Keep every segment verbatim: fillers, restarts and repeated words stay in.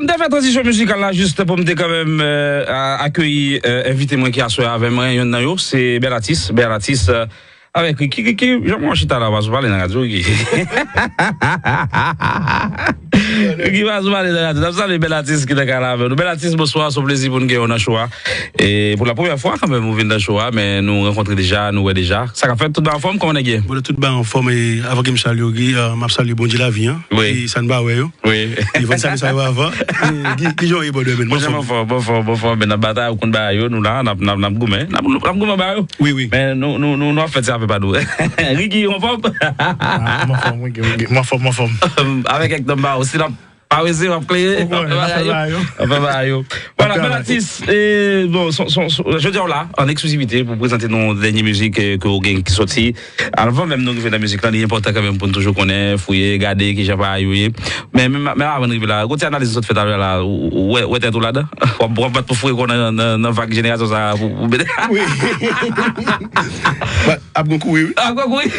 M te fè tranzisyon mizikal la jis pou m te kanmenm, euh, a-, akeyi, euh, envite mwen ki aswè avè mwen, yonn nan yo, se bèl atis, bèl atis, euh, avèk Ricky. Ricky, jan mwen chita la, w pale nan radyo, Ricky. Ricky, w pale nan radyo. N ap salye bèl atis ki nan kay la avè nou. Bèl atis, bonswa, se yon plezi pou n gen w nan show a. E pou la premyè fwa, kanmenm, ou vin nan show a, men nou rankontre deja, nou wè deja. Sa k ap fèt, tout bagay anfòm, kòman nèg ye? Bon, tout bagay anfòm, e avan ke m salye w, Guy, euh, m ap salye Bondye lavi, an. Wi. E sa n pa wè yo. Wi. E fò n salye sa yo avan. E, Guy, kijan w ye, brother, man? Monchè, m anfòm, m anfòm, m anfòm, men n ap batay, ou konn bagay yo, nou la, n ap, n ap, n ap goumen. N ap, n ap goumen ba yo. Wi, wi. Men nou, nou, nou, nou ap fè ti afè pa nou. Ricky, ou anfòm? Ah, m anfòm, wi, wi, wi. M anfòm, m anfòm. Avèk èk nonm ba yo, si n ap pa weze, w ap klere. Ou konnen, n ap fè bagay yo. N ap fè bagay yo. Vwala, bèl atis, e, bon, son, son, son, jodi a w la, an eksklizivite, pou prezante nou dènye mizik, e, ke w gen ki soti. Avan menm nou rive nan mizik lan, li enpòtan kanmenm pou n toujou konnen, fouye, gade kijan bagay yo ye. Men, men, men avan n rive la, gon ti analiz nou sot fè talè la, ou, ou, ou wè, wè tèt ou ladan? W ap, w ap bat pou foure kò w nan, nan, nan vag jenerasyon sa a pou, pou mete. Wi. Ap gon kouri, wi. Ap gon kouri?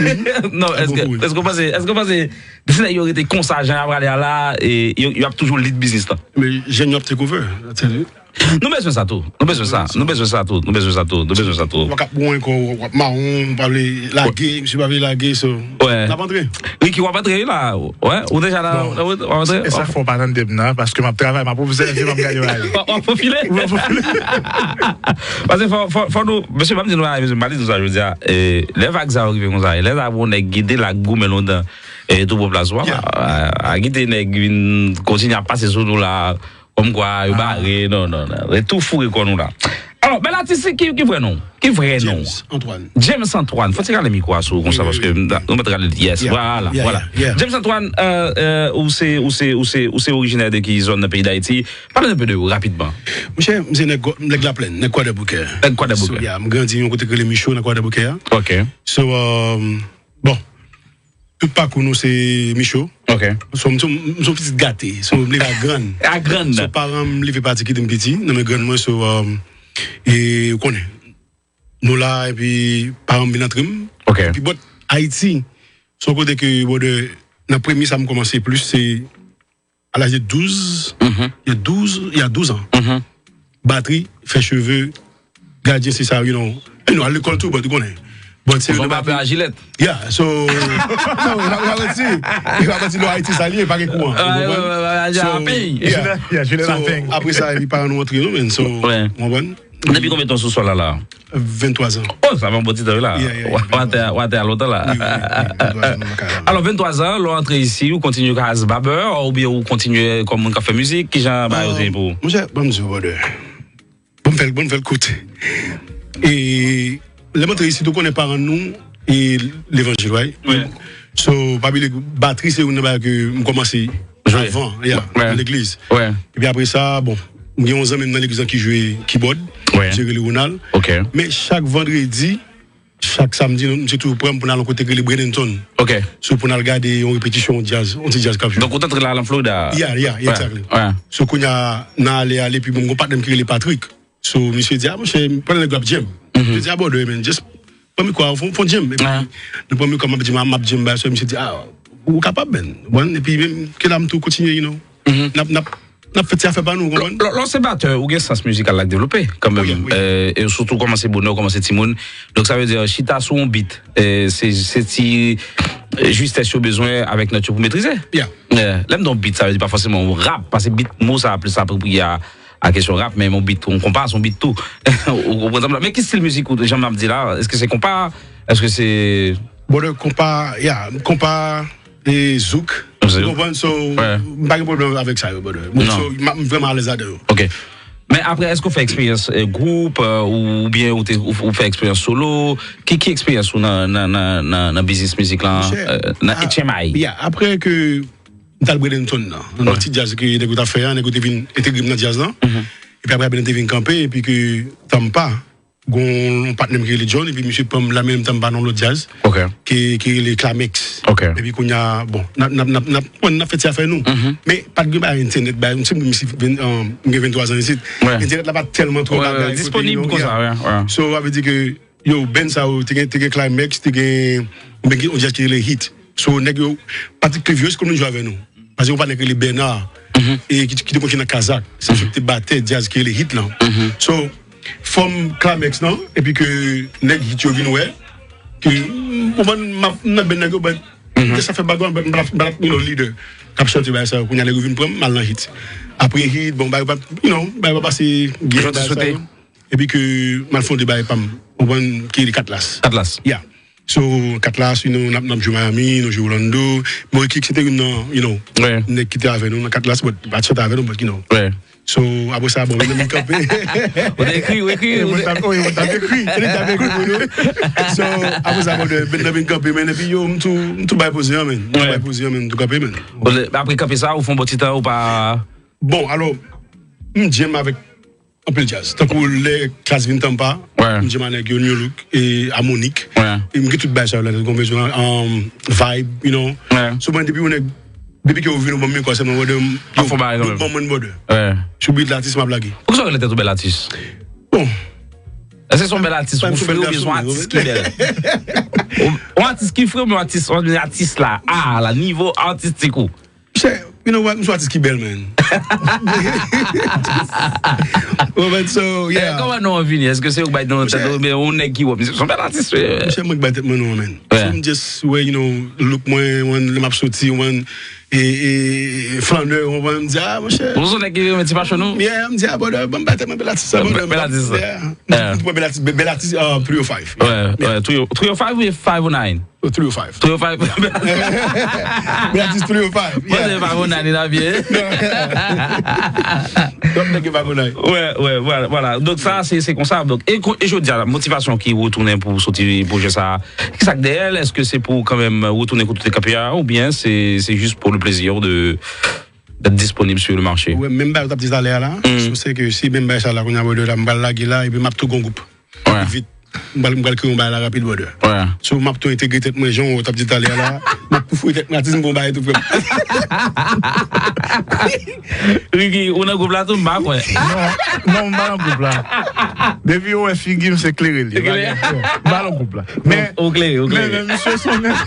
Non, èske, èske w panse, èske w panse si nèg yo rete konsa, jan y ap prale a la, e, yo, y ap toujou lead biznis lan? Men jèn yo ap take over. Nou bezwen sa tou. Nou bezwen sa. Nou bezwen sa tou. Nou bezwen sa tou. Nou bezwen sa tou. W ap bon ankò, w ap mawon, w pa vle lage, misye pa vle lage, so. Wè. N ap antre. Ricky, w ap antre la. Wè, ou deja la, w ap antre? E sa fè w pa tande m nan, paske m ap travay, m ap obsève, m ap gade bagay. W ap pwofile? W ap pwofile. Paske fò, fò, fò nou, mesye, pa m di nou bagay, mesye, m pa di nou sa jodi a. E, lè vag sa yo rive konsa, e lè sa bon nèg ki te la goumen lontan, e, tou pran plas ou a, a, a kite nèg vin kontinye ap pase sou nou la, kòmkwa yo bare, non, non, non. Ret tou foure kò nou la. Alò, bèl atis, ki, ki vrè non w? Ki vrè non w? James Antoine. James Antoine. Fò ti rale mikwo a sou konsa, paske m ta, nou mèt rale l. Yes, vwala, vwala. James Antoine, euh, euh, ou se, ou se, ou se, ou se orijinè de ki zòn nan peyi Dayiti? Pale n enpe de ou rapidman. Monchè, m se nèg, nèg Laplèn, nèg Kwadèboukè. Nèg Kwadèboukè. So, yeah, m grandi yon kote ki rele Micho nan Kwadèboukè a. Ok. So, euh, bon, tout pakou nou se Micho. Ok. So, m se, m se yon pitit gate. So, m leve a grann. A grann. So, paran m leve pati kite m piti, nan men grann mwen, so, um, e, ou konnen. Nou la, epi paran m vin antre m. Ok. Epi, but, Ayiti, se yon kote ke, brother, nan premye sa m kòmanse plis, se à l'âge de douze, il y a douze, il y a douze ans. Batri, fè cheve, gadyen, se sa, you know. E nou al lekòl tou, but ou konnen. But se yon babè a jilèt. Yeah, so, so, e pa, e pa manti, e pa manti, lò Ayiti sa l ye, pa gen kouran, ou konprann? So, yeah. Yeah, jilèt a peny. Apre sa, epi paran nou antre nou, men, so, ou konprann? Depi konbyen tan sou sòl la, la? Venntwa zan. Oh, sa fè yon bon ti tan, wi, la. Yeah, yeah, yeah, w atè, w atè a lontan, la. Wi, wi, wi, venntwa zan nan kay la. Alò, venntwa zan, lè w antre isi, ou kontinye as babè, oubyen ou kontinye kòm moun k ap fè mizik? Kijan bagay yo te ye pou ou? Monchè, ban m di w, brother. Ban m fè l, ban m fè l kout. E, lè m antre isi, ou konnen paran nou, e, levanjil, right? Wi. So, pa bliye, batri se youn nan bagay ke m kòmanse avan, yeah, nan legliz. Epi apre sa, bon, m gen yon zanmi m nan legliz lan ki jwe kibòd, misye rele Ronald. Men chak vandredi, chak samdi, nou, misye toujou pran m pou n al yon kote ki rele Bradenton. So, pou n al gade yon repetisyon, yon djaz, yon ti djaz k ap jwe. Donk, ou t antre la nan Florida? Yeah, yeah, exactly. So, kounye a, n ale, ale, epi bon, m gon patnè m ki rele Patrick. So, misye di, "Ah, monchè, pandan nèg yo ap djèm." Misye di, "Ah, brother, man, just pran mikwo a, fon, fon djèm." Epi, nou pran mikwo a, m ap djèm, m ap djèm, ba, so, misye di, "Ah, ou kapab, man." Bon, epi, menm, ke la, m tou kontinye, you know. N ap, n ap, n ap fè ti afè pa nou, ou konprann? Lè, lè w se batè, ou gen sans mizikal la k devlope, kanmenm. Wi, wi. Euh, e sitou kòmanse bonè, ou kòmanse timoun. Donk, sa vle di, chita sou yon beat, euh, se, se ti, euh, jistès yo bezwen avèk nòt yo pou metrize. Yeah. Lè m di yon beat, sa vle di pa fòseman yon rap, paske beat, mo sa a plis apropriye a a kesyon rap, men yon beat, yon konpa, se yon beat tou. Ou konprann sa m la? Men ki stil mizik ou, jan m ap di la, èske se konpa? Èske se... Bon, le konpa, yeah, konpa, e zouk. Ou konprann? So, m pa gen pwoblèm avèk sa yo, brother. So, m, m vrèman alèz ladan yo. Ok. Men apre, èske ou fè eksperyans, eh, gwoup, eh, ou, oubyen ou te, ou, ou fè eksperyans solo? Ki, ki eksperyans ou nan, nan, nan, nan, nan biznis mizik lan, eh, nan H M I? Yeah, apre ke m t al Bradenton nan. Nan ti djaz ke nèg yo t ap fè a, nèg yo te vin entegre m nan djaz lan. Epi apre, Bradenton te vin kanpe, epi ke Tampa, gon yon patnè m ki rele John, epi misye pran m la menm Tampa nan lòt djaz, ki, ki rele Climax. Epi kounye a, bon, n ap, n ap, n ap, n ap, bon, n ap fè ti afè nou. Men pa t gen bagay entènèt, bagay, m se m si ven, um, m gen venntwa zan isit. Entènèt la pa t tèlman twò bagay kote, you know, yeah. So, sa vle di ke yo, band sa yo, te gen, te gen Climax, te gen, oubyen gen yon djaz ki rele Hit. So, nèg yo, Patrick Clevius, konn jwe avè nou. Paske yon patnè ki rele Bernard. e ki, ki te konn jwe nan Kazak. Se misye ki te batè djaz ki rele Hit lan. So, fò m Klamex nan, epi ke nèg Hit yo vin wè, ke, m konprann, m ap, m nan band nèg yo, but, sa fè bagay, but, m pa, m pa, you know, leader k ap chante bagay sa yo, kounye a nèg yo vin pran m, m al nan Hit. Apre Hit, bon, bagay pa, you know, bagay pa pase byen, bagay sa yo. Epi ke m al fè yon de bagay pa m, ou konprann, ki rele Katlas. Katlas. Yeah. So, Katlas, you know, n ap, n ap jwe Miami, nou jwe Orlando. Bon, Ricky, se te youn nan, you know, nèg ki te avè nou nan Katlas, but pa t chante avè nou, but, you know. So, apre sa, bon, men vin kanpe. Ou te ekri, ou ekri, ou te... Mwen t ap, wi, mwen t ap ekri. Mwen t ap ekri pou nou. So, apre sa, bon, men vin kanpe, men, epi yo, m tou, m tou bay poze an, men. M tou bay poze an, men, m tou kanpe, men. Apre kanpe sa, ou fè yon bon ti tan, ou pa... Bon, alò, m jam avèk anpil djaz. Tankou lè Klass vin Tampa, m jam a nèg yo, New Look, e Harmonic. E m gen tout bagay sa yo la, tankou bezwen, um, vibe, you know. So, mwen, depi yon nèg, depi ke yo vin, ou ban m mikwo, sèlman, brother, m, yo, ban mwen, brother. Sou beat la, atis m ap lage. Poukisa w rele tèt ou bèl atis? Bon. Èske se yon bèl atis pou fre oubyen se yon atis ki bèl? Yon atis ki fre oubyen yon atis, yon atis la, a, la, nivo atistik ou? Chè, you know what? M se yon atis ki bèl, man. Ou konprann? So, yeah. Kòman non an vini? Èske se ou k bay non an tèt ou, oubyen yon nèg ki wè w? Se yon bèl atis, wi. Chè, mwen k bay tèt mwen non an, man. So, m just, wè, you know, look mwen, mwen, lè m ap soti, mwen, e, e, e, flannè, ou konprann? M di, ah, monchè. Ou se yon nèg ki renmen ti fashion, non? Yeah, m di, ah, brother, ban m bay tèt mwen bèl atis sa, brother. Bèl atis sa. Yeah. M pran bèl atis, bèl atis, uh, three oh five. Wè, wè, three oh five oubyen five oh nine? Oh, three oh five. Three oh five. Bèl atis three oh five. Mwen se pa moun nan li nan pye. Donk, nèg yo pa moun nan. Wè, wè, vwala, vwala. Donk, sa, se, se konsa. Donk, e, ko- e jodi a, motivasyon ki retounen pou soti pwojè sa a, ki sa k dèyè l? Èske se pou kanmenm retounen kote w te kanpe a, oubyen se, se jis pou le plaisir de, d'être disponible sur le marché? Wè, menm bagay ou t ap di talè a la, se ke si menm bagay sa la, kounye a, brother, la, m pral lage la, epi m ap tou gon gwoup. Rapid vit. M pral, m pral kreye yon bagay la rapid, brother. So, m ap tou entegre tèt mwen, jan w t ap di talè a la. M ap pou fouye tèt mwen, atis m gon bagay tou, frè m. Ricky, ou nan gwoup la tou, m pa kwè. Non, non, m pa nan gwoup la. Depi yo wè figi m, se klere li. M pa nan gwoup la. Men, ou klere, ou klere. Men, men misye se yon nèg.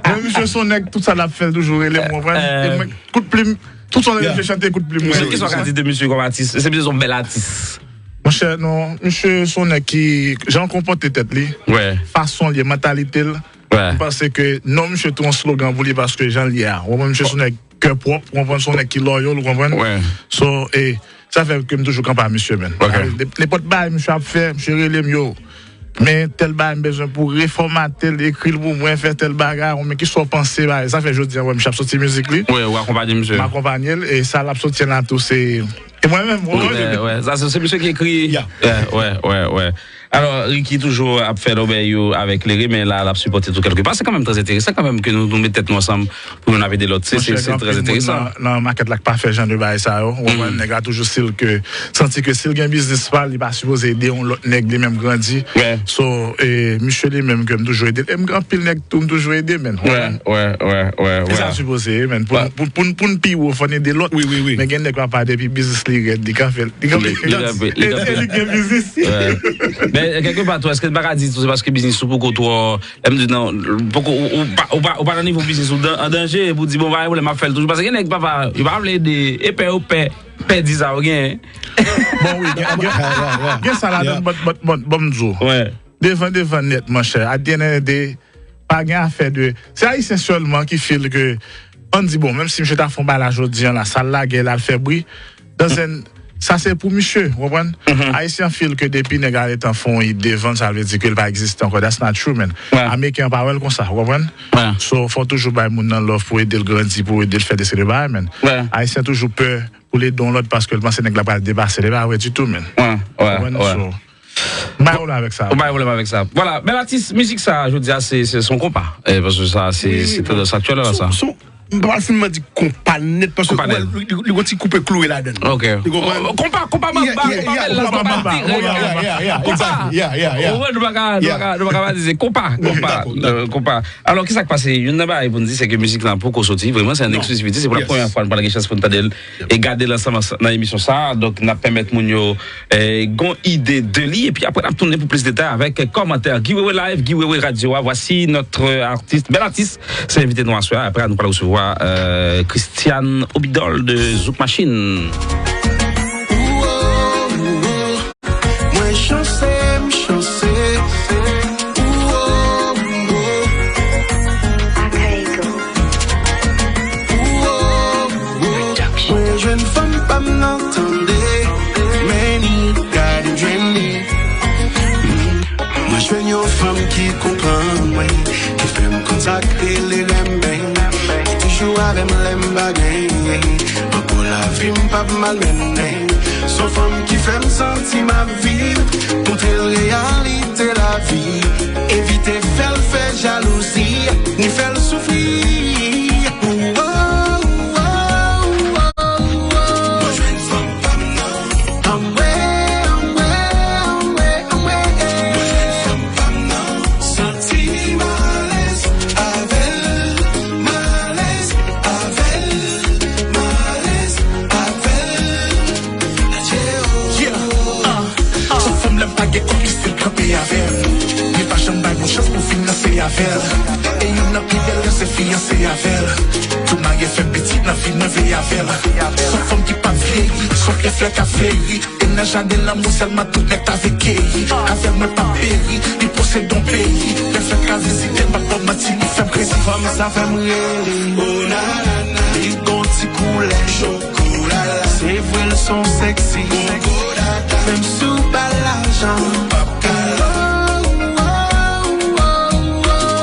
Men misye se yon nèg, tout sa l ap fè, l toujou rele m, ou konprann? E mwen, kout plim, tout sa l chante, kout plim mwen. Kisa w ka di de misye kòm atis? Se misye se yon bèl atis. Monchè, non, misye se yon nèg ki, jan l konpòte tèt li, fason l ye, mantalite l, m panse ke non misye tou yon slogan pou li paske jan l ye a. Ou konprann, misye se yon nèg kè pwòp, ou konprann, se yon nèg ki loyal, ou konprann? So, e, sa fè ke m toujou kanpe a misye, man. Nenpòt bagay misye ap fè, misye rele m, yo. Men tèl bagay m bezwen pou refòmate l, ekri l pou mwen, fè tèl bagay, ou men kisa w panse bagay. Sa fè jodi a, wè, misye ap soti mizik li. Wi, ou akonpanye misye. M akonpanye l, e sa l ap soti an la tou, se E mwen menm, mwen menm. Wè, wè. Sa se, se misye ki ekri. Wè, wè, wè, wè. Alò, Ricky toujou ap fè lòbèy yo avèk Lere, men la, l ap sipòte tou kèlke pa. Se kanmenm trè enteresan, kanmenm, ke nou, nou met tèt nou ansanm pou youn ap ede lòt. Se, se, se trè enteresan. Nan, nan makèt la k pa fè jan de bagay sa yo. Ou konprann, nèg la toujou si l ke, santi ke si l gen biznis pa l, li pa sipoze ede yon lòt nèg li menm grandi. So, e, misye li menm ke m toujou ede l. E m gen anpil nèg tou, m toujou ede, men. Wè, wè, wè, wè. Se sa l sipoze ye, men. Pou, pou, pou, pou n pi wo, fò n ede lòt. Wi, wi, wi. Men gen nèg papa, depi biznis li rèd, li kanpe, li kanpe. Li, li kanpe, li kanpe. E li gen biznis. Wè. Men, kèlke pa tou, èske n pa ka di tou, se paske biznis ou poko twò, lè m di non, poko, ou, ou pa, ou pa, ou pa nan nivo biznis ou dan-, an danje, pou di, bon, pa gen pwoblèm, m ap fè l toujou. Paske gen nèg papa, yo pa vle ede, e pè yo pè, pè di sa, yo gen. Bon, wi, gen, gen, gen sa ladan, but, but, but, bon, m di w. Wè. Devan, devan nèt, monchè. At the end of the day, pa gen afè de, se Ayisyen sèlman ki feel ke, ann di, bon, menm si misye ta fè yon bagay la jodi a la, sa l lage, l al fè bri, dan zen, sa se pou misye, ou konprann? Ayisyen feel ke depi nèg la gentan fè yon hit devan l, sa vle di ke l pa egziste ankò. That's not true, man. Ameriken an pa wè l konsa, ou konprann? So, fò w toujou bay moun nan love pou ede l grandi, pou ede l fè de seri de bagay, man. Ayisyen toujou pè pou l ede yon lòt paske l panse nèg la pral depase l. E pa vre ditou, man. Ou konprann? So, M pa gen pwoblèm avèk sa. Ou pa gen pwoblèm avèk sa. Vwala, bèl atis, mizik sa, jodi a, se, se, se yon konpa. E, paske sa, se, se tandans aktyèl la, sa. M pa fin di konpa nèt, paske li, li, li gon ti koupe kloure ladan l. Ok. Ou konprann? Konpa, konpa manba, konpa bèl la, konpa tirè. Konpa. Ou wè, nou pa ka, nou pa ka, nou pa ka pa di se konpa, konpa, euh, konpa. Alò, kisa k pase? Youn nan bagay pou n di, se ke mizik lan poko soti, vrèman, se yon eksklizivite, se pou la premyè fwa nou pral gen chans pou n tande l e gade l ansanm, ansanm nan emisyon sa a. Donk, n ap pèmèt moun yo eh, gon ide de li, epi apre n ap tounen pou plis detay avèk kòmantè Guy Wewe Live, Guy Wewe Radio a. Voici notre artiste, bèl atis, se envite nou aswè a, apre a nou pral resevwa pa euh, Christiane Obidol de Zouk Machine. Mwen chanse, m chanse. Mwen jwenn fanm pa m nan tande. Many God in dream me. Mwen jwenn yon fanm ki konprann mwen, ki fè m konn sa k rele renmen, ki toujou avè m lè m pa genyen. Anko lavi m p ap malmennen. S on fanm ki fè m santi m ap viv, montre l reyalite lavi. Evite fè l fè jalouzi, ni fè l soufri. Mwen jwenn fanm pa m nan. Anmwe, anmwe, anmwe, anmwe. Mwen jwenn fanm pa m nan. Santi m alèz avè l, m alèz avè l, m alèz avè l. Yeah, uh, uh. Sou fanm lè m pa gen kòb ki still kanpe avè m. Li pa janm bay moun chans pou finanse avè l. E youn nan pi bèl rèv se fiyanse avè l. Tou marye fè pitit nan vi mwen veye avè l. S on fanm ki p ap vyeyi, s on pye flè k ap fleri. E nan jaden lanmou sèlman tout nèg ta vle keyi. Avè l mwen p ap peri, li posede yon peyi. Lè fèt ka vizite m, p ap ba w manti, li fè m krezi. Fanm sa fè m rele, oh nanana. Li gon ti koulè chokolala. Se vre l s on sexy, fè m sou bal lajan.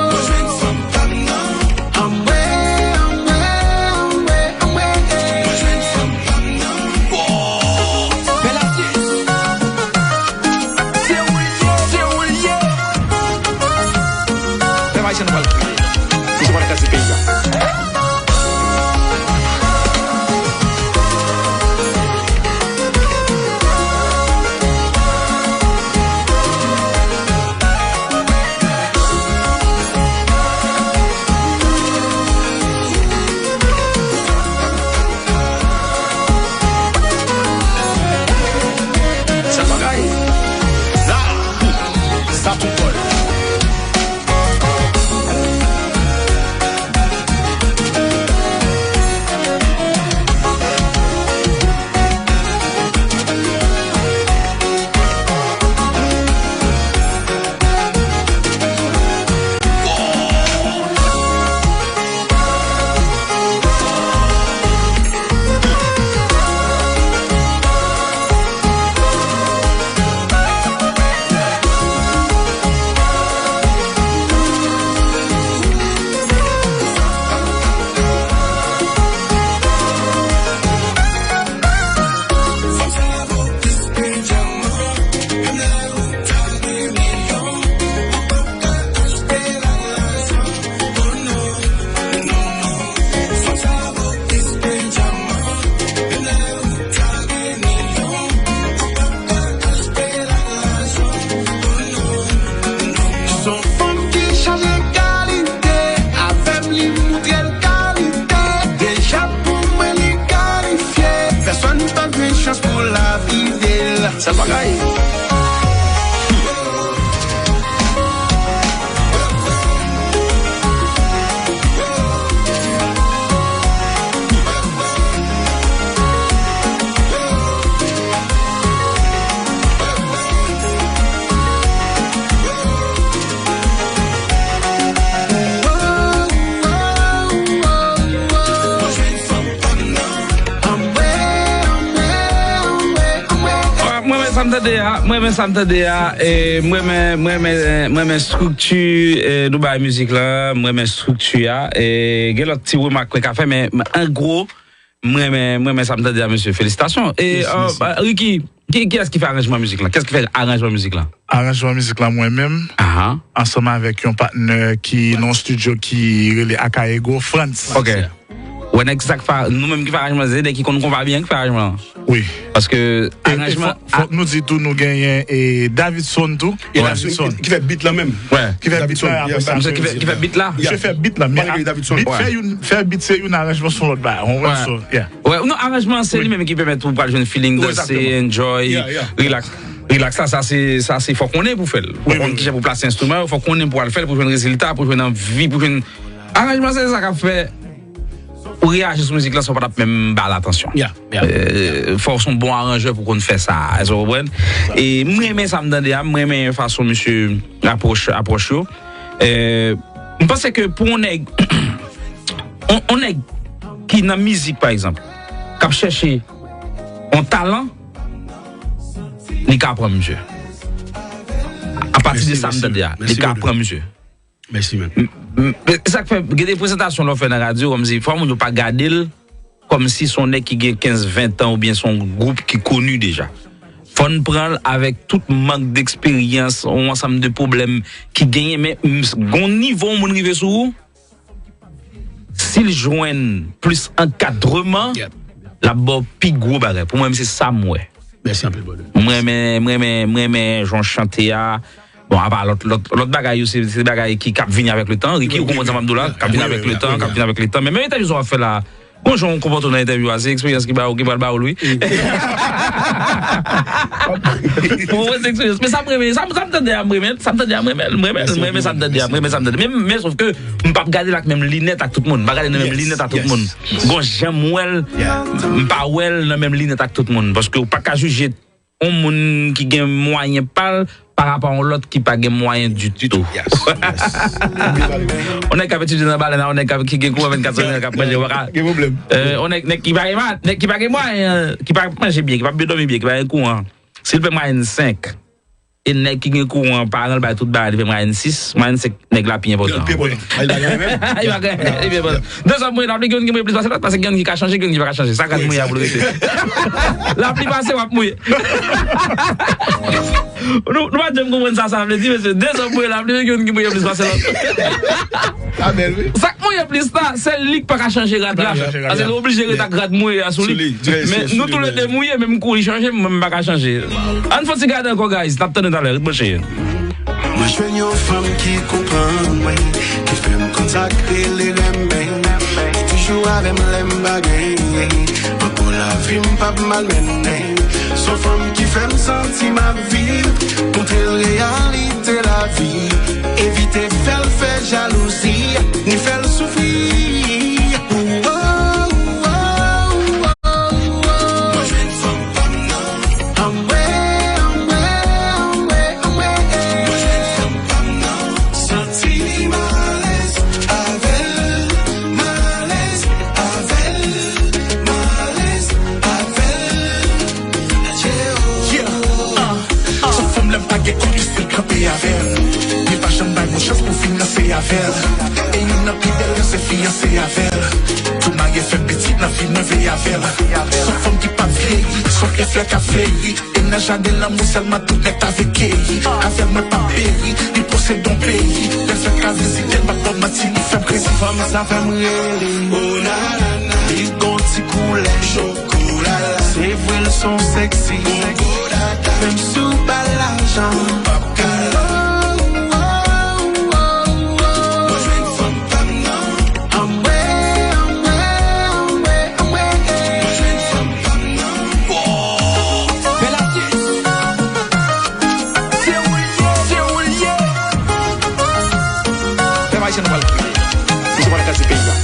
Mwen jwenn fanm pa m nan. Anmwe, anmwe, anmwe, anmwe. Mwen jwenn fanm pa m nan. Bèl atis. Se ou l ye, se ou l ye. Pèp ayisyen nou pral kriye. Misye pa nan kati peyi a. Sa bagay. Sa. Sa pou kòl. Son fanm ki chaje kalite, avè m li moutre l kalite. Deja pou mwen li kalifye, pèsòn pa jwenn chans pou l avide l. Sèl bagay. Mwen renmen sa m tande a, mwen renmen sa m tande a, e mwen renmen, mwen renmen, mwen renmen estrikti e, nou bay mizik la, mwen renmen estrikti a, e gen lòt ti remak mwen ka fè, men an gwo, mwen renmen, mwen renmen sa m tande a, mesye, felisitasyon. E Ricky, ki, kiyès ki fè aranjman mizik la? Kiyès ki fè aranjman mizik la? Aranjman mizik la mwen menm, ansanm avèk yon patnè ki nan yon estidyo ki rele Akaego, Frantz. Ok. Wè nèg sa k fè, nou menm ki fè aranjman, se nèg ki konn konpa byen ki fè aranjman. Wi. Paske aranjman. Fòk nou di tou nou genyen e Davidson tou. Davidson ki fè beat la menm. Wè. Ki fè beat la apre sa. Ki fè beat la. Misye fè beat la, men beat fè youn, fè beat se youn, aranjman se yon lòt bagay. Ou konprann? Wè, non, aranjman se li menm ki pèmèt ou pral jwenn feeling, danse, enjoy, relax. Relax la, sa se, sa se fòk konnen pou fè l. Pou konn kijan pou plase enstriman yo, fòk konnen pou al fè l, pou jwenn rezilta, pou jwenn anvi, pou jwenn. Aranjman se sa k ap fè. ou reyaji sou mizik lan san w pa t ap menm ba l atansyon. Yeah, yeah. Euh, fò w se yon bon aranjè pou konn fè sa. Èske w konprann? E m renmen sa m tande a, m renmen fason misye apwòch, apwòch yo. Euh, m panse ke pou yon nèg, yon, yon nèg ki nan mizik, pa egzanp, k ap chèche yon talan, li ka pran misye. Apati de sa m tande a, li ka pran misye. Mèsi, men. M- m- e sa k fè, gen de prezantasyon lè w fè nan radyo, kòmsi fò moun yo pa gade l kòmsi se yon nèg ki gen kenz, ven tan oubyen se yon gwoup ki koni deja. Fò n pran l avèk tout mank deksperyans, yon ansanm de pwoblèm ki genyen, men m- gon nivo yon moun rive sou ou, si l jwenn plis ankadreman, l ap ba w pi gwo bagay. Pou mwen, se sa m wè. Mèsi anpil, brother. M renmen, m renmen, m renmen jan w chante a. Bon, apa lòt, lòt, lòt bagay yo, se, se bagay ki, k ap vini avèk letan. Ricky, ou konprann sa m ap di w la? K ap vini avèk letan, k ap vini avèk letan. Men menm entèvyou sa w ap fè la, bon, jan w konpòte w nan entèvyou a, se eksperyans ki ba w, ki pral ba w l, wi. Ou wè, se eksperyans. Men sa m renmen, sa, sa m tande a, m renmen, sa m tande a, m renmen, m renmen, m renmen sa m tande a, m renmen sa m tande. Men, men sòf ke m p ap gade l ak menm linèt ak tout moun. M pa gade nan menm linèt ak tout moun. Gon jan m wè l, m pa wè l nan menm linèt ak tout moun. Paske w pa ka jije yon moun ki gen mwayen pa l pa rapò a yon lòt ki pa gen mwayen ditou. Yon nèg k ap etidye nan Balèn a, yon nèg k ap- ki gen kouran vennkat sou vennkat k ap manje, w pa ka- Gen pwoblèm. Euh, yon nèg, nèg ki pa gen ma- nèg ki pa gen mwayen, ki pa manje byen, ki pa dòmi byen, ki pa gen kouran. Si l fè mwayèn senk, e nèg ki gen kouran, paran l bay tout bagay, li fè mwayèn sis, mwayèn senk, nèg la pi enpòtan. Li pi enpòtan. Li pa gen menm. Li pa gen, li pi enpòtan. De zòm mouye, lapli gen youn ki mouye plis pase lòt, paske gen youn ki ka chanje, gen youn ki pa ka chanje. Sa gad mouye ap rete. Lapli pase, w ap mouye. Nou, nou pa janm konprann sa, sa vle di, mesye. De zòm mouye, lapli gen youn ki mouye plis pase lòt. Sa bèl, wi. Sa k mouye plis la, se li k pa ka chanje rad la. Paske li oblije ret ak rad mouye a sou li. Men nou toulede mouye, men m kouri chanje, mwen m pa ka chanje. Ann fè yon ti gade ankò, guys. N ap tande talè, ret branche. Mwen jwenn yon fanm ki konprann mwen, ki fè m konn sa k rele renmen, ki toujou avè m lè m pa genyen. Ankò lavi m p ap malmennen. Se yon fanm ki fè m santi m ap viv, montre l reyalite lavi. Evite fè l fè jalouzi, ni fè l soufri. Ou, ou, ou, ou, ou, ou. Mwen jwenn fanm pa m nan. Anmwe, anmwe, anmwe, anmwe. Mwen jwenn fanm pa m nan. Santi m alèz avè l, m alèz avè l, m alèz avè l. Yeah, uh, uh. Se fanm lè m pa gen kòb, li still kanpe avè l. Li pa janm bay mwen chans pou finanse avè l. E youn nan pi bèl rèv se fiyanse avè l. Tou marye fè pitit nan vi mwen veye avè l. Se fanm ki p ap vyeyi, se yon flè k ap fleri. E nan jaden lanmou sèlman tout nèg ta vle keyi. Avè l mwen p ap peri, li posede yon peyi. Lè l fèk ka vizite l, m ap ba w manti, li fè m krezi. Fanm sa fè m rele. Oh, nanana. Li gon ti koulè chokolala. Se vre l son sexy. Menm si w ba l lajan. Mwen jwenn fanm pa m nan. Anmwe, anmwe, anmwe, anmwe. Mwen jwenn fanm pa m nan. Bèl atis. Se ou l ye, se ou l ye. Pèp ayisyen nou pral kriye. Misye pral kraze peyi a.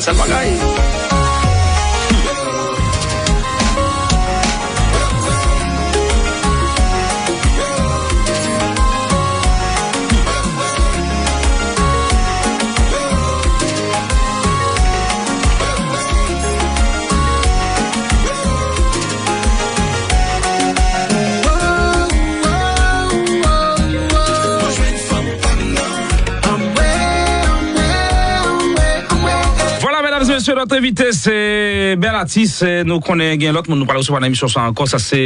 Bèl bagay. Vwala, medam e mesye, lòt envite se bèl atis. E, nou konnen gen lòt moun nou pral resevwa nan emisyon sa ankò. Sa se,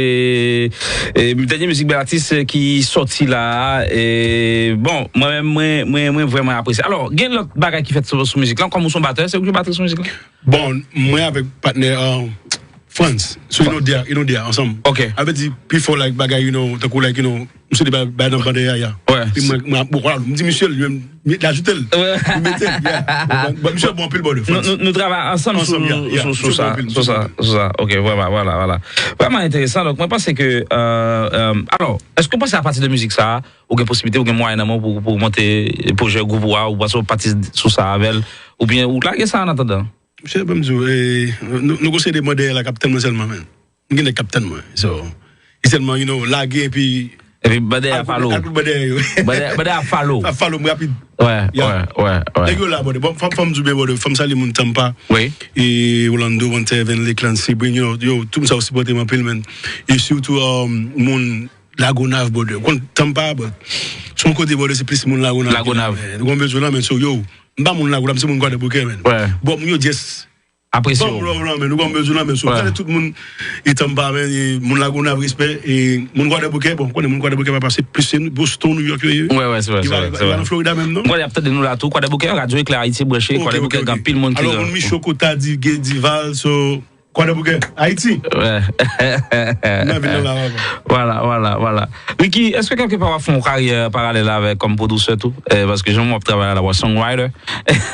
e, dènye mizik bèl atis, e, ki sòti la. E, bon, mwen menm, mwen, mwen, mwen vrèman apresye. Alò, gen lòt bagay ki fèt sou, sou mizik la. Kòm ou se yon batè, se ou ki batè sou mizik la? Bon, mwen avèk patnè, uh, Frantz, sou Inodya, Inodya, ansanm. Ok. Sa vle di, pi fò, like, bagay, you know, tankou, like, you know, misye te bay, bay nan bande a, ya. Wè. Epi mwen, mwen, bon, vwala, m di misye, li menm, li ajoute l. Wè. Li mete l, ya. Bon, misye bon anpil, brother. Nou, Frantz. Nou, nou travay ansanm sou, ansanm, ya, ya. Sou, sou sa, sou sa, sou sa. Ok, vwala, vwala, vwala. Vrèman enteresan. Donk, mwen panse ke, euh, euh, alò, èske w panse apati de mizik sa a, ou gen posiblite, ou gen mwayen nan men w pou, pou monte pwojè gwoup ou a, ou panse w pati sou sa avè l, oubyen ou lage sa an atandan? Mesye, ban m di w, e, nou, nou gon seri de mwen dèyè la k ap tann mwen sèlman, men. M gen nèg k ap tann mwen. So, e sèlman, you know, lage epi. Epi bande a follow. Al kout bande yo. Bande, bande a follow. Ap follow m rapid. Wè, wè, wè, wè. Nèg yo la, brother. Bon, fò, fò m di w byen, brother. Fò m salye moun Tampa. Wi. E Orlando, One Seven, Lakeland, Sebring, you know, yo, tout moun sa yo sipòte m anpil, men. E sitou, um, moun Lagonav, brother. Ou konn Tampa, brother. Se yon kote, brother, se plis moun Lagonav. Lagonav. Ou konn bezwen la, men, so, yo, m pa moun Lagonav, se moun Gwadèboukè, men. Wè. Bon, moun yo just apresye w. Ban m love la, men, ou konn bezwen la, men, so, gade tout moun, e Tampa, men, e moun Lagonav, respè, e moun Gwadèboukè, bon, ou konnen moun Gwadèboukè pa pase plis se Boston, New York, yo ye. Wè, wè, se vre, se vre, se vre. Yo pa nan Florida menm, non? Mwen konnen y ap tande nou la tou, Gwadèboukè, radyo Ekla Ayiti branche, Gwadèboukè, gen anpil moun ki. Alò, moun Michokota, Digue, Dival, so, Kwadèboukè, Ayiti. Wè. Nan vil la, la, la. Vwala, vwala, vwala. Ricky, èske kèlke pa w ap fè yon karyè paralèl avèk kòm pwodiktè tou? Eh, paske jan w ap travay la, w ap songwriter.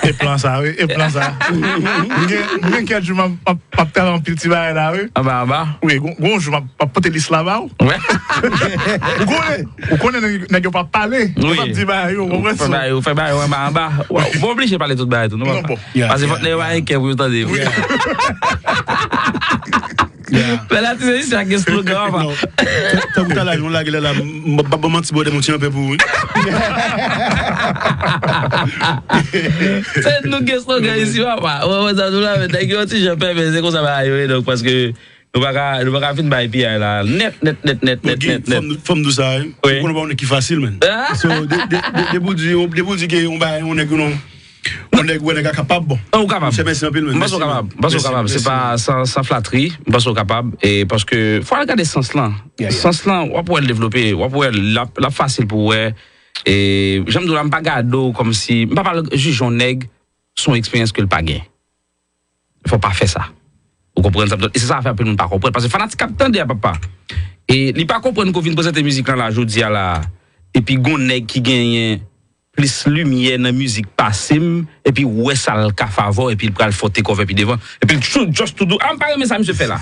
E plan sa, wi, e plan sa. Mwen gen, mwen gen kèk jou m ap, m ap, m ap travay anpil ti bagay la, wi. Anba, anba. Wi, gon, gon jou m ap, m ap pote lis la ba w. Wè. Ou konnen, ou konnen nèg, nèg yo p ap pale. Yo p ap di bagay yo, ou konprann? Fè bagay yo, fè bagay yo anba, anba. Ou pa oblije pale tout bagay tou, non, papa. Non, bon. Paske fòk nèg yo pa gen kè pou yo tande. Wi. Bèl atis se isi a gen slogan, papa. Non. Tankou talè a, jan w lage lè la, m, m, m pa ban manti, brother, m yon ti anpè pou ou, wi. Se nou gen slogan isi, papa. Ou wè sa nou la, men nèg yo ti jan pèpè, se konsa bagay yo ye, donk, paske nou pa ka, nou pa ka fin bay piyay la nèt, nèt, nèt, nèt, nèt, nèt, nèt. Fò m, fò m di w sa, wi. Wi. Ou konnen pa yon nèg ki fasil, man. Ah. So, de, de, de, depi w di, depi w di ke yon bagay, yon nèg, yon, yon nèg wè nèg la kapab, bon. Ou kapab. Monchè, mèsi anpil, man. M panse w kapab. M panse w kapab. Se pa san, san flatri. M panse w kapab. E paske fò al gade sans lan. Yeah, yeah. Sans lan, w ap wè l devlope, w ap wè l, l ap, l ap fasil pou w wè. E jan m di w la, m pa gade w kòmsi, m pa pral jije yon nèg sou yon eksperyans ke l pa gen. Fò w pa fè sa. Ou konprann sa m di w? E se sa k fè anpil moun pa konprann. Paske fanatik k ap tande a, papa. E li pa konprann ke w vin prezante mizik lan la, jodi a la. Epi gon nèg ki genyen plis limyè nan mizik pase m, epi w wè sa l ka fè avè w, epi l pral fè w take off epi devan. Epi l tchou, just to do, ah, m pa renmen sa misye fè la.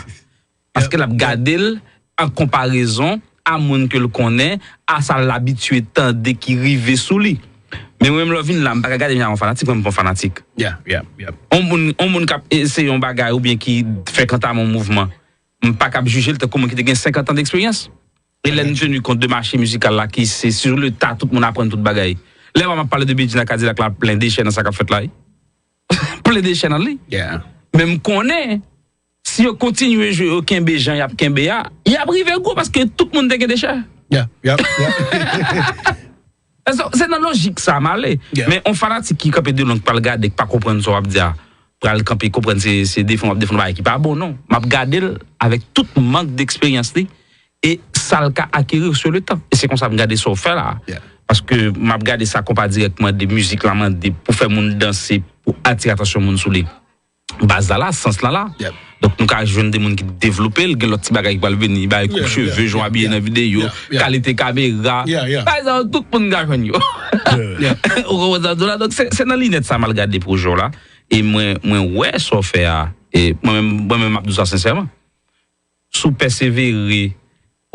Paske l ap gade l an konparezon a moun ke l konnen, a sa l abitye tande ki rive sou li. Men mwen menm lè w vin la, m pa ka gade m jan yon fanatik, mwen m pa yon fanatik. Yeah, yeah, yeah. On moun, on moun k ap eseye yon bagay oubyen ki fè kantam yon mouvman, m pa kab jije l tankou moun ki te gen senkant an deksperyans. E lè n teni kont de mache mizikal la ki se sur le tas tout moun aprann tout bagay. Lè m ap pale de Bedjine ak Kadilak la, plen dechè nan sa k ap fèt la, wi. Plen dechè nan li. Yeah. Men m konnen, si yo kontinye jwe, yo kenbe jan y ap kenbe a, y ap rive gwo paske tout moun te gen dechè. Yeah, yeah, yeah. Se, se nan lojik sa m ale. Yeah. Men on fanatik ki kanpe de lwen, k pral gade, k pa konprann sa w ap di a, pral kanpe konprann se, se defann w ap defann bagay ki pa bon, non. M ap gade l avèk tout mank deksperyans li e sa l ka akeri sur le tan. E se konsa m gade sa w fè la. Yeah. Paske m ap gade sa konpa dirèk mande, mizik la mande pou fè moun danse, pou atire atansyon moun sou li. Baz la la, sans la la. Yep. Donk nou ka jwenn de moun ki devlope l, gen lòt ti bagay ki pral vini, bagay koup cheve, jan w abiye nan videyo, kalite kamera. Bagay sa yo, tout moun ka jwenn yo. Ou konprann sa m di w la? Donk se, se nan linèt sa m al gade pwojè w la. E mwen, mwen wè sa w fè a. E mwen menm, mwen menm m ap di w sa sensèman. Si w pèsevere,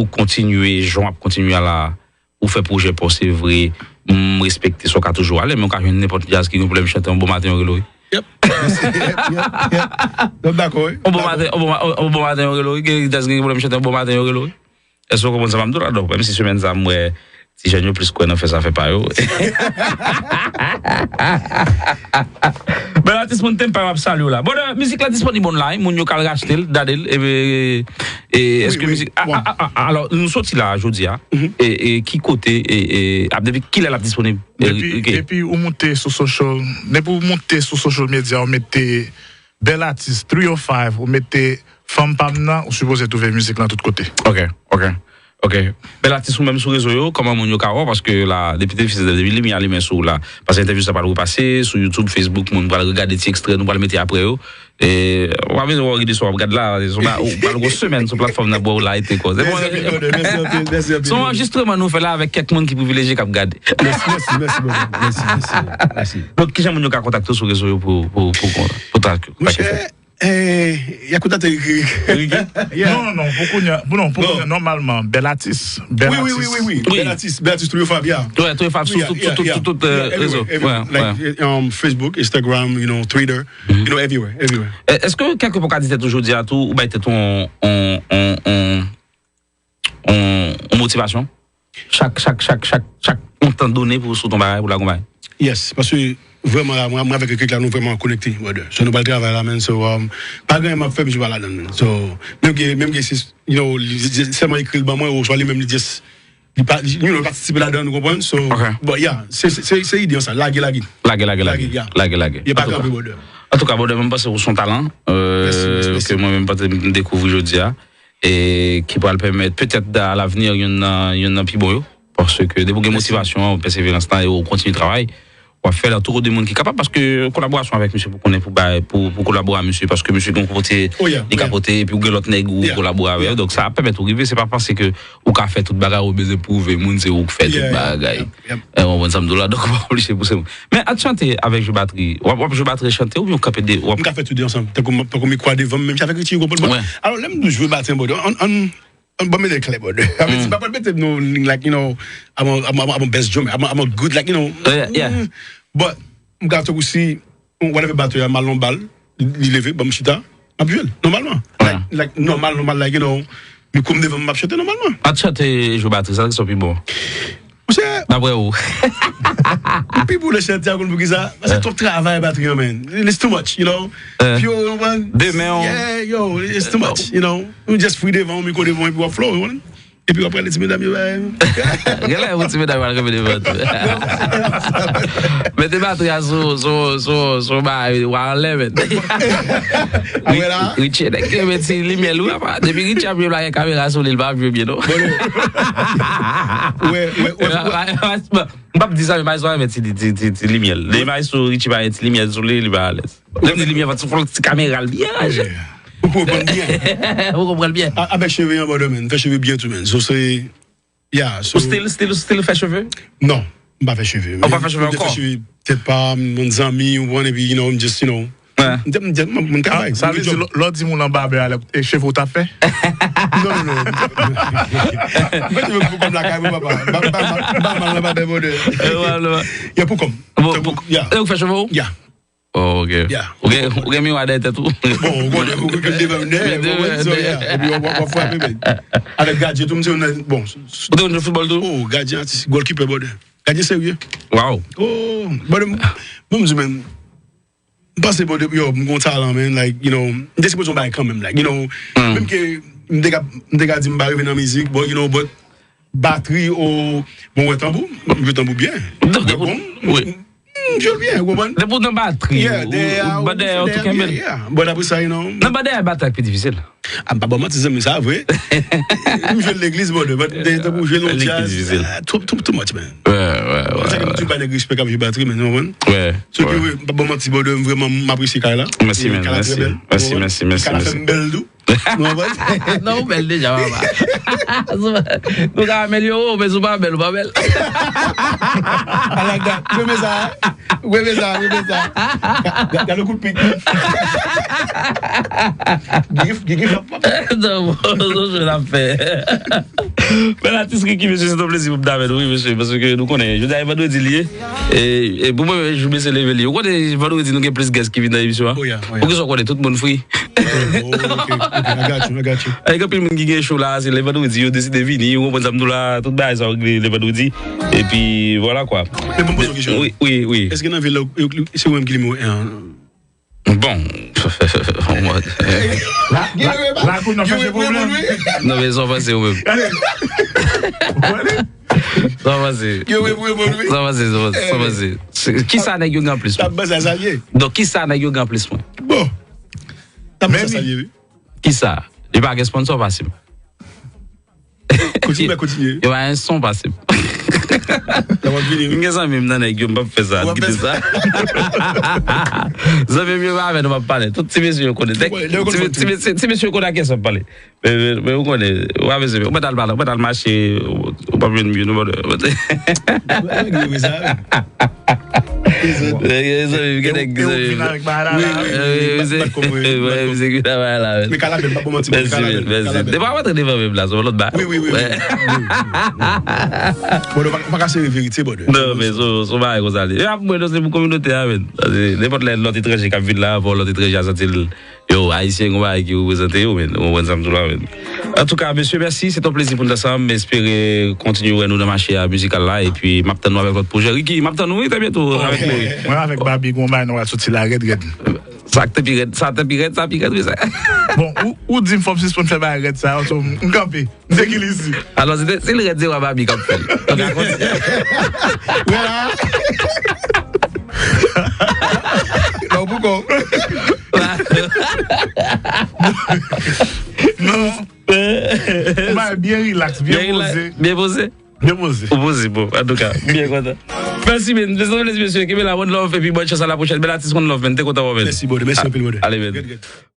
ou kontinye jan w ap kontinye a la, ou fè pwojè pa w, se vre, m respekte sa w ka toujou ale, men w ka jwenn nenpòt djaz ki gen pwoblèm chante yon bon maten, yo rele w, wi. Yep. Yep, yep, yep. Nou dakò, wi. On bon maten, on bon, ma- on bon maten, yo rele w, wi. Gen jazz, gen pwoblèm chante, on bon maten, yo rele w, wi. Èske w konprann sa m ap di w la? Donk, menm si semèn sa, m wè ti jèn yo plis kwè nan fè zafè pa yo. Bèl atis, moun, Tempa, m ap salye w la. Bon, euh, mizik la disponib online, moun yo ka al rachte l, gade l, e, e, e, èske mizik, a, a, a, a, alò, nou soti la, jodi a, e, e, ki kote, e, e, ap, depi kilè l ap disponib? E, Depi, Ricky? Depi ou moute sou social, depi ou moute sou social media, ou mete Bèl Atis three oh five, ou mete Fanm Pa M Nan, ou sipoze twouve mizik lan tout kote. Ok, ok, ok. Bèl Atis, ou menm sou rezo yo, kòman moun yo ka wè w? Paske la, depi te fis, depi limyè a limen sou w la. Paske entèvyou sa pral repase sou YouTube, Facebook, moun pral regade ti ekstrè nou pral mete apre yo. E, w pa bezwen wòri de sa w ap gad la, se yon ba- ou pral gon semèn sou platfòm nan pou w la ete kò. Se bon, Mèsi anpil, brother. Mèsi anpil, mèsi anpil, se yon brother. Anjistreman nou fè la avèk kèk moun ki privilejye k ap gade. Mèsi, mèsi, mèsi, brother. Mèsi, mèsi, mèsi. Donk, kijan moun yo ka kontakte w sou rezo yo pou, pou, pou, pou, pou ta- pou ta- Monchè, eh, y a kontakte Ricky. Ricky? Yeah. Non, non, non, pou kounye a, pou, non, pou kounye a, nòmalman, Bèl Atis, Bèl Atis. Wi, wi, wi, wi, wi. Bèl Atis, Bèl Atis three oh five, yeah. Wi, three oh five sou tout, tout, tout, tout, euh, rezo. Everywhere, everywhere. Like, um, Facebook, Instagram, you know, Twitter, you know, everywhere, everywhere. Èske kèlkepò w ka di tèt ou jodi a tou, ou bay tèt ou on, on, on, on, on, on motivasyon? Chak, chak, chak, chak, chak on tan done pou w sot on bagay, pou w lage on bagay. Yes, paske vrèman la, mwen, mwen avèk ekip la, nou vrèman konekte, brother. So, nou pral travay la, man. So, um, pa gen anyen m ap fè, misye pa ladan, man. So, menm ke, menm ke si, you know, li, li, sèlman ekri l ban mwen, oswa li menm li just, li pa, li, you know, li patisipe ladan, nou konprann? So, but yeah, se, se, se, se ide an sa, lage, lage. Lage, lage, lage. Lage, yeah. Lage, lage. Yo pa kanpe, brother. Antouka, brother, mwen panse ou se yon talan, euh, ke mwen menm panse m dekouvri jodi a, e ki pral pèmèt petèt a l'avenir youn nan, youn nan pi bon yo. Paske depi w gen motivasyon an, pèseverans lan, e w kontinye travay, w ap fè l antoure de moun ki kapab, paske kolaborasyon avèk misye pou konnen pou bay, pou, pou kolabore a misye, paske misye gen yon kote li ka pote, epi w gen lòt nèg ou kolabore avè yo, donk sa ap pèmèt ou rive, se pa panse ke ou ka fè tout bagay, ou bezwen pwouve moun se ou k fè tout bagay. Ou konprann sa m di w la, donk ou pa oblije pouse moun. Men, ant chante avèk jwe batri, w ap, w ap jwe batri e chante, oubyen w kanpe de, w ap M ka fè tou de ansanm. Tankou m, tankou mikwo a devan m, menm jan avèk Richie, ou konprann? Bon, alò, lè m di w jwe batri, brother, an, an, an, ban m mete l klè, brother. Sa vle di, m pa pral mete m nan yon liy, like, you know, I'm a, I'm a, I'm a best drummer, I'm a, I'm a good, like, you know, mm, but m ka tankou si, whatever batri a, m al nan bal, li, li leve, ban m chita, m ap jwe l, nòmalman. Like, like, nòmal, nòmal, like, you know, mikwo m devan m, m ap chante nòmalman. Ant chante e jwe batri, sa ki sòti pi bon? Monchè, daprè ou? M pi boule chante a, ou konn poukisa? Paske twòp travay batri an, man. It's too much, you know. Pyo, man. Demen, yeah, yo, it's too much, you know. Ou just free devan, ou mikwo devan, epi w ap flow, ou konprann? Epi w ap prale ti medam yo, bay. Genlè, pou ti medam yo al kanpe devan tou. Mete batri a sou, sou, sou, sou bagay, ou anlè, men. Richie, nèg ki renmen ti limyè l, wi, apa. Depi Richie ap jwe la, gen kamera sou li, l pa ap jwe byen, non. Wè, wè, wè. M p ap di sa, men maestro renmen ti, ti, ti, ti limyè l. Lè maestro Richie pa gen ti limyè l sou li, li pa alèz. Lè m di limyè, fò ti, fò ti kamera l byen ranje. Ou konprann byen. Ou konprann byen. A, avèk cheve an, brother, man. Fè cheve byen tou, man. So, se, yeah, so. Ou still, still, still fè cheve? Non, m pa fè cheve. Ou pa fè cheve ankò? M te fè cheve tèt pa m, yon zanmi, ou konprann, epi, you know, m just, you know, M te, m te, m, m travay. Sa vle di, lè, lè w di moun nan babè a, lè, e cheve w t ap fè? Non, non, non. M fè cheve pou kòm lakay mwen, papa. M pa, m pa, m pa, m pa mal nan babè, brother. Yeah, pou kòm. Bon, pou, yeah. E ou k fè cheve w? Yeah. Oh, ok. Yeah. Ou gen, ou gen miwa dèyè tèt ou? Bon, ou konnen, ou gen devan m dèyè, ou konprann? So, yeah. Epi w ap, w ap, w ap frape, men. Avèk gadyen tou, m se yon nèg, bon. Ou te konn jwe foutbòl tou? Oh, gadyen, atis, goalkeeper, brother. Gadyen serye. Wow. Oh, brother, m, bon, m di, men, m panse, bon, depi, yo, m gon talan, man, like, you know, m te sipoze yon bagay kanmenm, like, you know, menm ke m te ka, m te ka di m pa rive nan mizik, but, you know, but batri, o, bon, wè tanbou, m jwe tanbou byen. Wè bon, m jwe l byen, ou konprann? Depi w nan batri, ou, ou, ou bat dèyè, ou tou kenbe l. But apre sa, you know. Nan bat dèyè, batri a k pi difisil. A, m pa ba w manti, zanmi, sa vre. M jwe legliz, brother, but de tankou jwe nan jazz, ah, too, too, too much, man. Wè, wè, wè. Se sa ke m di w, bay nèg respè k ap jwe batri, man, ou konprann? Wè. So ke, wi, m pa ba w manti, brother, m vrèman, m apresye kay la. Mèsi, man, mèsi. Mèsi, mèsi, mèsi, mèsi. Kay la fè m bèl tou. Non, ou bèl deja, papa. Nou ka amelyore w, men si w pa bèl, ou pa bèl. Ala gad, ou renmen sa, ou renmen sa, ou renmen sa. Gad, gad le kout pik. Gigi, Gigi, frap. Non, bon, se jwe l ap fè. Bèl atis Ricky, mesye, se yon plezi pou m ta avè nou, wi, mesye, paske nou konnen, jodi a e vandredi li ye. E, e pou mwen, jou mesye leve li. Ou konnen, vandredi, nou gen plis guest ki vin nan emisyon an. Oh, yeah, oh, yeah. Poukisa w konnen tout moun free? Oh, ok, ok, I got you, I got you. Gen anpil moun ki gen show la, se lè vandredi, yo deside vini, ou konprann sa m di w la, tout bagay sa yo regle lè vandredi. Epi, vwala kwa. Men bon, poze yon kesyon. Wi, wi, wi. Èske nan vil la, se ou menm ki nimewo en an? Bon. La, la, la, kou n ap chache pwoblèm. Non, men sa w panse ou menm. Sa w panse. Sa w panse, sa w panse, sa w panse. Kisa nèg yo gen anplis mwen? Donk, kisa nèg yo gen anplis mwen? Bon. T ap sa salye, wi. Kisa? Li pa gen sponsor pase m. Kontinye, kontinye. Yo pa gen son pase m. M gen zanmi m nan nèg yo, m p ap fè sa, kite sa. Zanmi m yo pa avè nou m ap pale. Tout ti mesye yo konnen. Ti mesye yo konnen a kiyès m ap pale. Men, men, men ou konnen, ou pa bezwen, ou mèt al pale, ou mèt al mache, ou, ou p ap jwenn mye, nou pa. Mezanmi, gen nèg, mezanmi. Wi, wi, wi, wi, m pa konprann. Mezanmi, ki travay la, men. Men Kalabè, m pa pou manti, men Kalabè, Kalabè. Depi w ap antre devan menm la, se yon lòt bagay. Wi, wi, wi, wi. Bon, ou pa, ou pa ka sere verite, brother. Non, men se, se yon bagay konsa li. E ap mwen, non, se pou kominote a, men. Nenpòt lè, lòt etranje k ap vin la, pou lòt etranje a santi l Yo, Ayisyen, gon bagay ki reprezante yo, men. Ou konprann sa m di w la, men. Antouka, mesye, mèsi. Se t on plezi pou n t ansanm. M espere kontinye wè nou nan mache a mizikal la. Epi, m ap tann nou avèk lòt pwojè. Ricky, m ap tann ou, wi, trè byento avèk nou, wi. Mwen avèk Babi, gon bagay nou pral soti la rèd, rèd. Sa k te pi rèd, sa k te pi rèd, sa pi rèd, wi, sa. Bon, ou, ou di m fò m sispann fè bagay rèd sa yo, so m kanpe. M se ki li di. Alò, se te, se li rèd, se wa Babi k ap fè l. Donk, a kontinye. Wè la. Non, pou kò. Non. Ou bay byen relax, byen poze. Byen poze. Byen poze. Ou poze, bon, antouka, byen kontan. Mèsi, men. Mèsi, mesye, kenbe la, one love, epi bòn chans a la pwochèn. Bèl atis, one love, men. Te kontan wè w, men. Mèsi, brother. Mèsi anpil, brother. Ale, men. Good, good.